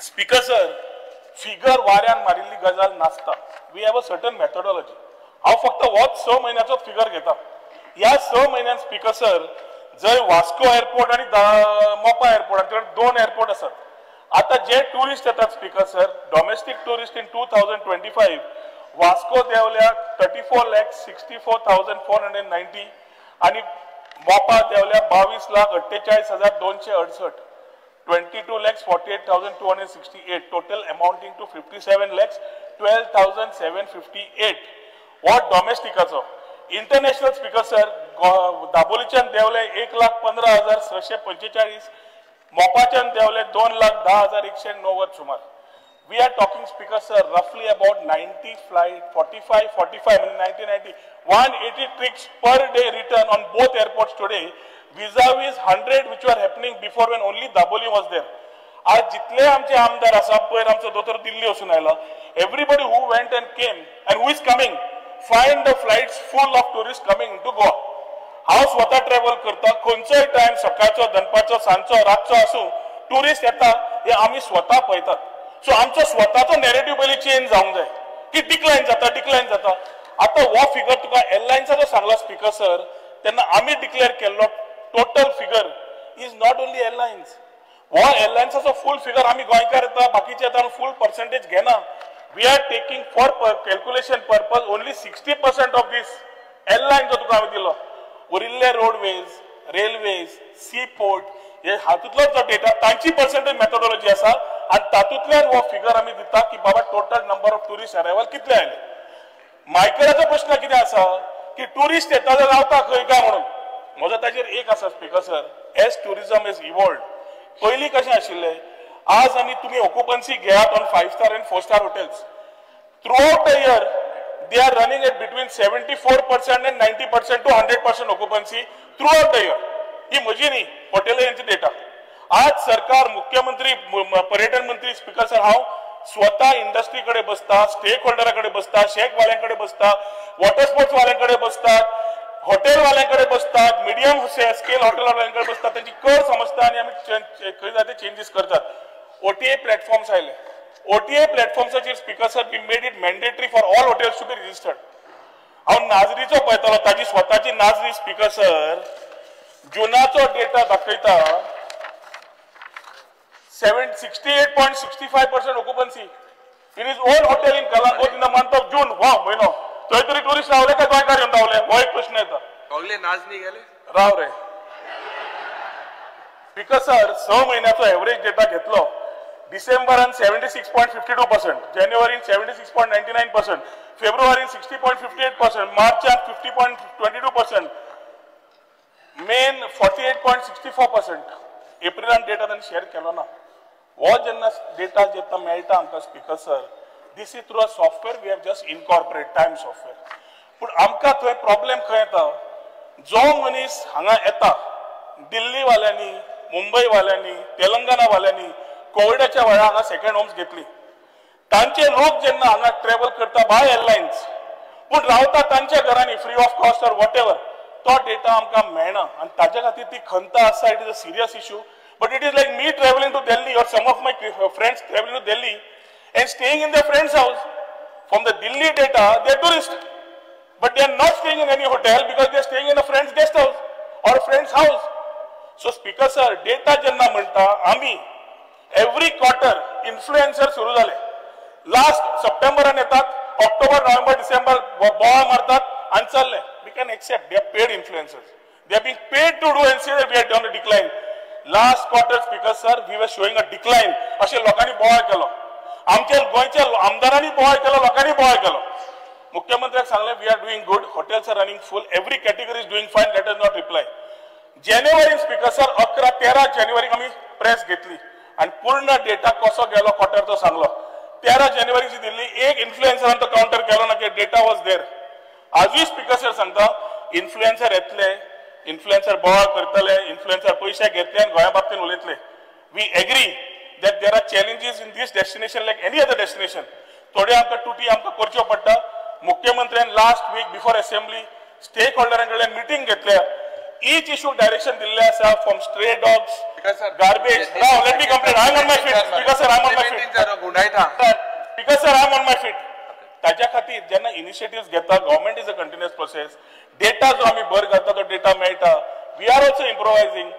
Speaker sir, figure वाऱ्यान मारिल्ली गजाल नासता. We have a certain methodology. हांव फक्त होच 6 म्हयन्याचो फिगर घेता. ह्या 6 म्हयन्यान स्पीकर सर, जंय वास्को एअरपोर्ट आनी मोपा एअरपोर्ट हांचे 2 एअरपोर्ट आसात. आतां जे ट्युरिस्ट येतात speaker sir, domestic tourist in 2025 Vasco देंवल्या 34,64,490 आनी मोपा देंवल्या 22,48,268, 22,48,268, total amounting to 57,12,758. हो डॉमेस्टिकाचो. इंटरनॅशनल स्पीकर सर, दाबोलीच्यान देंवले 1,15,645, मोपाच्यान देंवले 2,10,190 सुमार. We are talking, speaker sir, roughly about 90 flight, 45, 45, 90, 90, 180 trips per day return on both airports today, vis-a-vis 100 which were happening before when only Dabolim was there. आज जितले आमचे आमदार आसा, पयर आमचो दोतोर दिल्ली वचून आयला, everybody who went and came and who is coming, find the flights full of tourists coming into Goa. हांव स्वता ट्रॅव्हल करता, खंयचोय टायम, सकाळचो, दनपारचो, सांजचो, रातचो आसूं, ट्युरिस्ट येता हे आमी स्वता पळयतात. सो आमचो स्वताचो नॅरेटिव्ह पयलीं चेंज जावंक जाय की डिक्लायन जाता, डिक्लायन जाता. आतां हो फिगर तुका एअरलायन्साचो सांगला स्पीकर सर, तेन्ना आमी डिक्लेअर केल्लो total figure is not only airlines. हो एअरलायन्साचो फूल फिगर आमी गोंयकार येता, बाकीचे येता, फूल पर्सेंटेज घेना. We are taking for calculation purpose only 60% of this airline जो तुका हांवें दिलो. उरिल्ले रोडवेज, रेल्वेज, सी पोर्ट हे हातूंतलो जो डेटा, तांची पर्सेंटेज मेथोडॉलॉजी आसा आनी तातूंतल्यान हो फिगर आमी दिता की बाबा total number of tourist arrival कितले आयले. मायकलाचो प्रश्न कितें आसा की ट्युरिस्ट येता जाल्यार रावता खंय काय म्हणून. म्हजो ताजेर एक आसा speaker sir, as tourism is evolved, पयलीं कशें आशिल्लें, आज आमी तुमी ऑक्युपन्सी घेयात on 5 star and 4 star hotels, throughout the year they are running at between 74% and 90% to 100% occupancy throughout the year. ही म्हजी न्ही, हॉटेल डेटा. आज सरकार, मुख्यमंत्री, पर्यटन मंत्री, स्पीकर सर, हांव स्वता इंडस्ट्री कडेन बसता, स्टेक होल्डरा कडेन बसता, शेक वाल्यां कडेन बसता, वॉटर स्पोर्ट्स वाल्यां कडेन बसतात, हॉटेल वाल्यां कडेन बसतात, मिडियम स्केल हॉटेल वाल्यां कडेन बसतात, तांची कर समजता आनी आमी खंय जाय ते चेंजीस करतात. OTA platforms आयले. OTA प्लॅटफॉर्म्साचेर speaker sir, we made it mandatory for all hotels to be registered. हांव नाजरीचो पळयतालो, ताजी स्वताची नाजरी स्पीकर सर, जुनाचो डेटा दाखयता 68.65% occupancy in his own hotel in Calangute in the month of June. हो म्हयनो थंय तरी ट्युरिस्ट रावले काय गोंयकार येवन रावले, हो एक प्रश्न येता. सगळे नाजनी गेले राव रे. स्पीकर सर, 6 म्हयन्याचो एवरेज डेटा घेतलो, डिसेंबरान 76.52%, जानेवारीन 76.99%, फेब्रुवारीन 60.58%, मार्चान 50.22%, मेन 48.64%. एप्रिलान डेटा तांणी शेअर केलो ना. हो जेन्ना डेटा जेन्ना मेळटा आमकां speaker sir, this is through a software we have just incorporate time software. पूण आमकां थंय प्रॉब्लेम खंय येता, जो मनीस हांगा येता, दिल्लीवाल्यांनी, मुंबईवाल्यांनी, तेलंगणावाल्यांनी कोविडाच्या वेळार हांगा सेकंड होम्स घेतली, तांचे लोक जेन्ना हांगा ट्रॅव्हल करता बाय एअरलायन्स, पूण रावता तांच्या घरांनी free of cost or whatever, तो डेटा आमकां मेळना आनी ताच्या खातीर ती खंत आसा. It is a serious issue, but it is like me travelling to Delhi or some of my friends travelling to Delhi and staying in the friends house. From the Delhi data they are tourist, but they are not staying in any hotel because they are staying in a friend's guest house or friend's house. So speaker sir, data जेन्ना म्हणटा आमी every quarter influencer सुरू जाले, last सप्टेंबरान येतात, ऑक्टोबर, नोव्हेंबर, डिसेंबर बोवाळ मारतात आनी चल्ले. We can accept they are paid influencers, they are being paid to do and say that we are done a decline. Last quarter speaker sir, we were showing a decline अशें लोकांनी बोवाळ केलो, आमच्या गोंयच्या आमदारांनी बोवाळ केलो, लोकांनी बोवाळ केलो. मुख्यमंत्र्याक सांगलें we are doing good, hotels are running full, every category is doing fine, let us not reply. जानेवारीन speaker sir 11-13 जानेवारीक आमी प्रेस घेतली आनी पूर्ण डेटा कसो गेलो क्वॉर्टरचो सांगलो. 13 जानेवारीची दिल्ली, एक इन्फ्लुएन्सरान तो कावंटर केलो ना की डेटा वॉज there. आजूय स्पीकर सर सांगता, इन्फ्लुएन्सर येतले, इन्फ्लुएन्सर बोवाळ करतले, इन्फ्लुएन्सर पयशे घेतले आनी गोंया बाबतीन उलयतले. We agree that there are challenges in this destination like any other destination. थोड्यो आमकां तुटी आमकां करच्यो पडटा. मुख्यमंत्र्यान last week before assembly stake होल्डरां कडल्यान मिटींग घेतल्या. Each issue direction दिल्ले आसा, from stray dogs, garbage. Now let me complete. I am on my feet. Speaker sir, I am on my feet. Speaker sir, I am on my feet. ताज्या खातीर जेन्ना initiative घेता, government is a continuous process. Data जो आमी भर घालता तो data मेळटा. We are also improvising,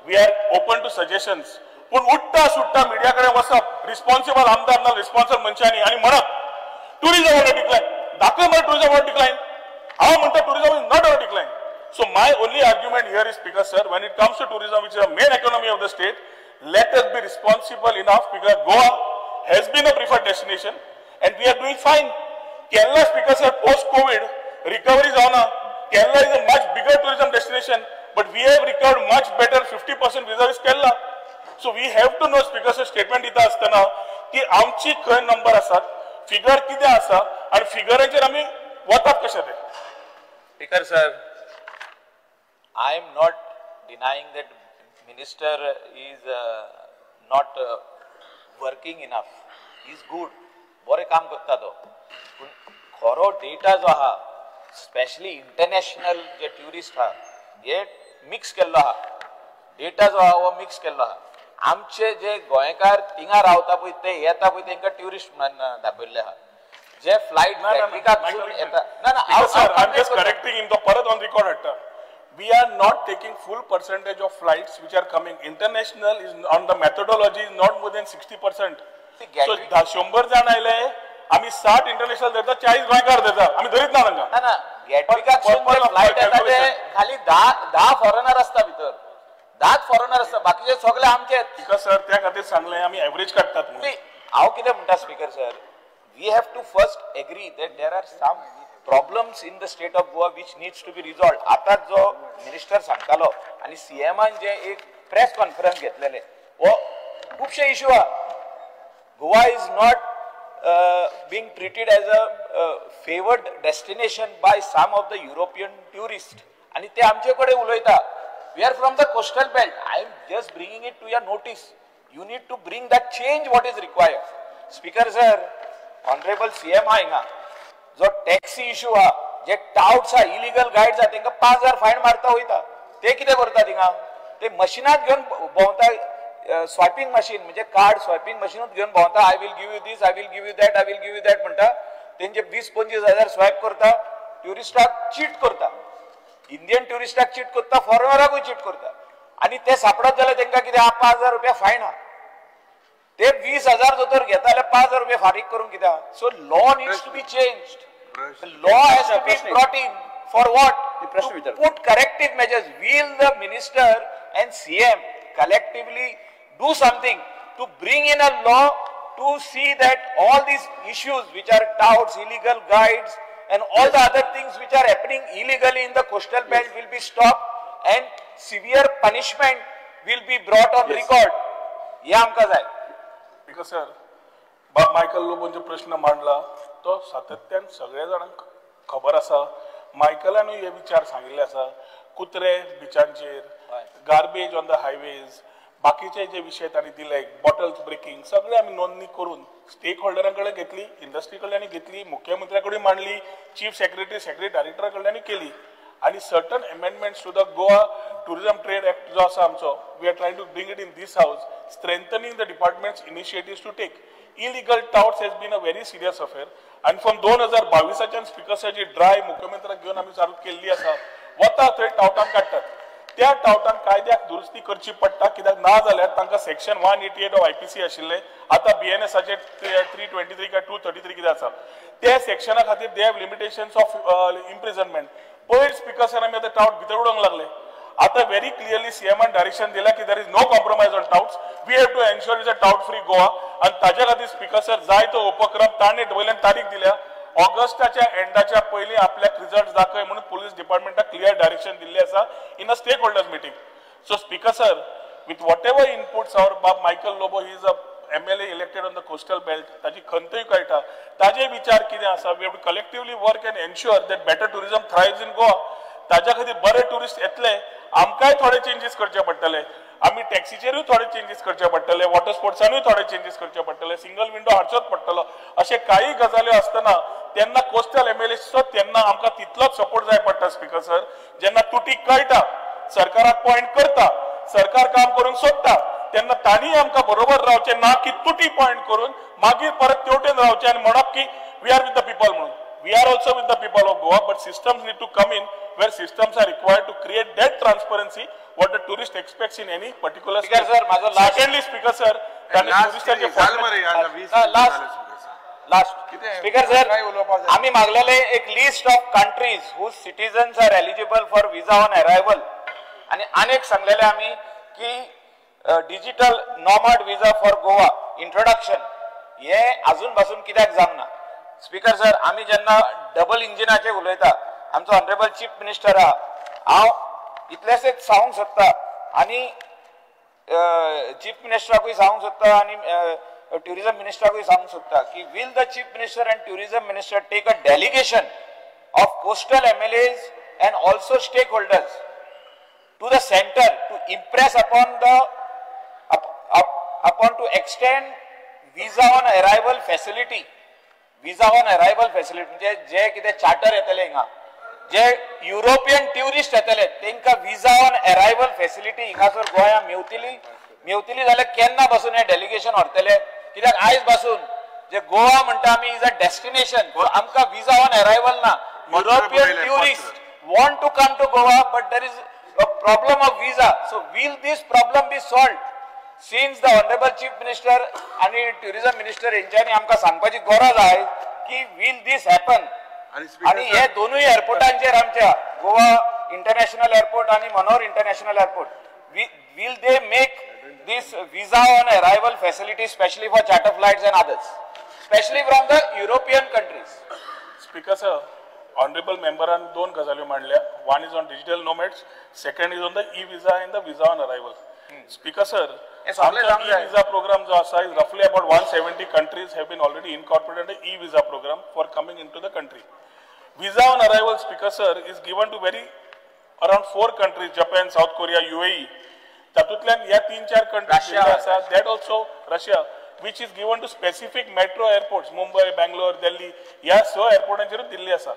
we are open to suggestions. पूण उठ्ठा सुट्टा मिडिया कडेन वचप, रिस्पॉन्सिबल आमदार ना रिस्पॉन्सिबल मनशांनी आनी म्हणप टुरिझम ऑन डिक्लायन. दाखय मरे टुरिझम ऑन डिक्लायन. हांव म्हणटा tourism is not on decline. So my only argument here is, Speaker sir, when it comes to tourism, which is the main economy of the state, let us be responsible enough, because Goa has been a preferred destination and we are doing fine. Kerala, Speaker sir, post-COVID recovery is on. Kerala is a much bigger tourism destination, but we have recovered much better, 50% vis-a-vis Kerala. So we have to know, Speaker sir, statement dita asतना की आमची खंय number आसात, figure कितें आसा आनी फिगराचेर आमी वतात कशे ते. Speaker sir, I am not denying that minister is not working enough. He is good. बरें काम करता तो. पूण खरो डेटा जो आहा, स्पेशली इंटरनॅशनल जे ट्युरिस्ट आहा, हे मिक्स केल्लो आहा. डेटा जो आहा हो मिक्स केल्लो आहा. आमचे जे गोंयकार थिंगा रावता पळय, ते येता पळय, तेंकां ट्युरिस्ट म्हणून दाखयल्ले आहा. जे फ्लायट येता ना ना, I am just correcting him, तो परत ऑन रिकॉर्ड हाडटा. We are not taking full percentage of flights which are coming. International is on the methodology is not more than 60%. So 100 जाण आयले, आमी 60 इंटरनॅशनल धरता, 40 गोंयकार धरता, आमी धरीत ना तांकां. ना, गेटविकाक फ्लायट येता ते खाली 10 फॉरेनर आसता भितर, 10 फॉरेनर आसता, बाकीचे सगळे आमचे. स्पीकर सर, त्या खातीर सांगलें आमी एवरेज काडटात म्हणून. हांव कितें म्हणटा speaker sir, we have to first agree that there are some problems in the state of Goa which needs to be resolved. आता जो मिनिस्टर सांगतालो आनी सीएमान जे एक प्रेस कॉन्फरन्स घेतलेले, हो खुबशे इश्यू आहा. Goa is not being treated as a favoured destination by some of the European tourist, आनी ते आमचे कडेन उलयता. We are from the coastal belt. I am just bringing it to your notice. You need to bring that change what is required. Speaker sir, honourable CM आहा हिंगा, जो taxi issue आहा, जे touts आहा, इलिगल गायड्स आहा, तेंकां 5,000 fine मारता वयता. ते कितें करता थिंगा, ते मशिनात घेवन भोंवता, स्वायपिंग मशीन म्हणजे कार्ड स्वायपिंग मशीनूच घेवन भोंवता. I will give you this, I will give you that, I will give you that म्हणटा. तेंचे 20-25 हजार स्वायप करता, ट्युरिस्टाक चीट करता, इंडियन ट्युरिस्टाक चीट करता, फॉरेनराकूय चीट करता. आनी ते सापडत जाल्यार तेंकां कितें 5,000 रुपया फायन आहा. ते 20,000 दोतोर घेता जाल्यार 5,000 रुपया फारीक करूंक कित्याक. So law needs to be changed. Law has to be brought in for what? To put corrective measures. Will the minister and CM collectively do something to bring in a law to see that all these issues which are touts, illegal guides and all the other things which are happening illegally in the coastal belt will be stopped and severe punishment will be brought on record. हे आमकां जाय. Because sir, बाब Michael लोबोन जो प्रश्न मांडला तो सातत्यान सगळ्या जाणांक खबर आसा. मायकलानूय हे विचार सांगिल्ले आसा, कुत्रे बिचांचेर, गार्बेज ऑन the highways, बाकीचे जे विशय तांणी दिले, बॉटल्स ब्रेकिंग, सगळे आमी नोंदणी करून स्टेक होल्डरां कडेन घेतली, इंडस्ट्री कडल्यान घेतली, मुख्यमंत्र्या कडेन मांडली, चीफ सेक्रेटरी, सेक्रेटरी डायरेक्टरा कडल्यान केली. आनी certain amendments to the Goa tourism trade act जो आसा आमचो, we are trying to bring it in this house, strengthening the department's initiatives to take. Illegal touts has been a very serious affair. आनी from 2022 स्पिकर्साची dry मुख्यमंत्र्याक घेवन आमी चालू केल्ली आसा. वता थंय टावटांक काडटात, त्या टावटांक कायद्याक दुरुस्ती करची पडटा, कित्याक ना जाल्यार तांकां सेक्शन 188 ऑफ IPC आशिल्ले, आतां BNSाचे 323 काय 233 कितें आसा, त्या सेक्शना खातीर they have limitations of imprisonment. पयर स्पिकर सर आमी आतां टावट भितर उडोवंक लागले. आतां व्हेरी क्लियरली सीएमान डायरेक्शन दिला की there is no compromise on touts, we have to ensure is a tout free Goa. आनी ताज्या खातीर स्पिकर सर जाय तो उपक्रम ताणें वयल्यान तारीख दिल्या, ऑगस्टाच्या एंडाच्या पयलीं आपल्याक रिजल्ट दाखय म्हणून पुलीस डिपार्टमेंटाक क्लियर डायरेक्शन दिल्लें आसा in a stakeholders meeting. So speaker sir, with whatever inputs our बाब Michael Lobo, he is a MLA elected on the coastal belt, ताजी खंतूय कळटा, ताजे विचार कितें आसा, we have to collectively work and ensure that better tourism thrives in Goa. ताज्या खातीर बरे ट्युरिस्ट येतले, आमकांय थोडे चेंजीस करचे पडटले, आमी टॅक्सीचेरूय थोडे चेंजीस करचे पडटले, वॉटर स्पोर्ट्सानूय थोडे चेंजीस करचे पडटले, सिंगल विंडो हाडचोच पडटलो. अशे काही गजाल्यो आसतना तेन्ना कोस्टल एमएलएचो तेन्ना आमकां तितलोच सपोर्ट जाय पडटा स्पिकर सर. जेन्ना तुटी कळटा, सरकाराक पॉयंट करता, सरकार काम करूंक सोदता तेन्ना तांणी आमकां बरोबर रावचें ना की तुटी पॉयंट करून मागीर परत तेवटेन रावचें आनी म्हणप की we are with the people म्हणून. We are also with the people of Goa, but systems need to come in where systems are required to create that transparency what the tourist expects in any particular Speaker sir, माझो last secondly speaker sir, तांणी टुरिस्टाचे last speaker sir, आम्ही मागलेले एक list of countries whose citizens are eligible for visa on arrival आणि अनेक सांगलेले आम्ही की digital nomad visa for Goa introduction हे अजून पासून कित्याक जावंक ना. स्पीकर सर, आम्ही जेन्ना डबल इंजिनाचे उलयता, आमचो ऑनरेबल चीफ मिनिस्टर आहा, हांव इतलेशेच सांगूंक सोदता आनी चीफ मिनिस्टराकूय सांगूंक सोदता आनी ट्युरिझम मिनिस्टराकूय सांगूंक सोदता की will the chief minister and tourism minister take a delegation of coastal MLAs and also stakeholders to the centre to impress upon the upon to extend visa on arrival facility. Visa on arrival facility म्हणजे जे कितें charter येतले हिंगा, जे European tourist येतले तेंकां visa on arrival facility हिंगासर गोंया मेवतली. मेवतली जाल्यार केन्ना पासून हें डेलिगेशन व्हरतले? कित्याक आयज पासून जे गोवा म्हणटा आमी is a destination, आमकां विजा ऑन अरायवल ना. European tourist want to come to Goa but there is a problem of visa. So will this problem be solved? Since the honourable chief minister आनी tourism minister हेंच्यांनी आमकां सांगपाची गरज आहा की will this happen. आणि हे दोनूय एअरपोर्टांचेर आमच्या गोवा इंटरनॅशनल एअरपोर्ट आणि Manohar international airport, will they make this visa on arrival facility specially for charter flights and others, specially from the European countries? Speaker sir, honourable मेंबरान दोन गजाल्यो मांडल्या. One is on digital nomads, second is on the e visa and the visa on arrival. Speaker sir, आमचो E visa programme जो आसा is रफली about 170 countries have been already incorporated e visa program for coming into the country. Visa on arrival, speaker sir, is given to very around 4 countries, Japan, South Korea, UAE. तातूंतल्यान ह्या 3-4 countries आसा, that also Russia, which is given to specific metro airports, Mumbai, Bangalore, Delhi, ह्या 6 एअरपोर्टांचेरूच दिल्ली आसा.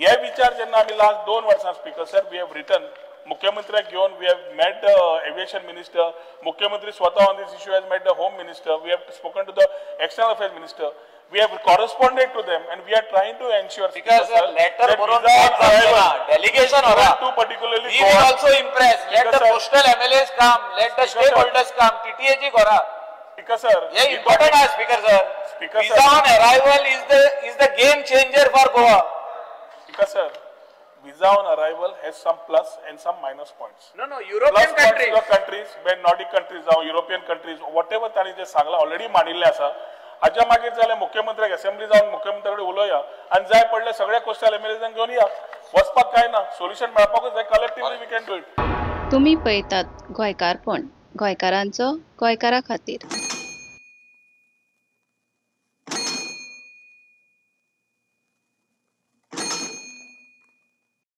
हे विचार जेन्ना आमी last 2 वर्सां speaker sir we have written मुख्यमंत्र्याक घेवन, we have met the aviation minister, मुख्यमंत्री स्वता on this issue has met the home minister, we have spoken to the external affairs minister, we have corresponded to them and we are trying to ensure. Because sir, letter बरोवन delegation होरा to particularly we will also impress. Let the coastal MLAs come, let the stakeholders come, TTA जी करा. Speaker sir, hey important आहे. Speaker sir, visa on arrival is the game changer for Goa. Speaker sir, visa on arrival has some plus and some minus points. No, no, European countries. Plus countries, when Nordic countries जावं, European countries, whatever तांणी जे सांगलां already मांडिल्लें आसा. हाज्या मागीर जाल्यार मुख्यमंत्र्याक assembly जावन मुख्यमंत्र्या कडेन उलोवया आनी जाय पडल्यार सगळ्या कोस्टल एमएलएजांक घेवन या. वचपाक कांय ना, सोल्युशन मेळपाकूच जाय. Collectively we can do it. तुमी पळयतात गोंयकारपण, गोंयकारांचो गोंयकारा खातीर.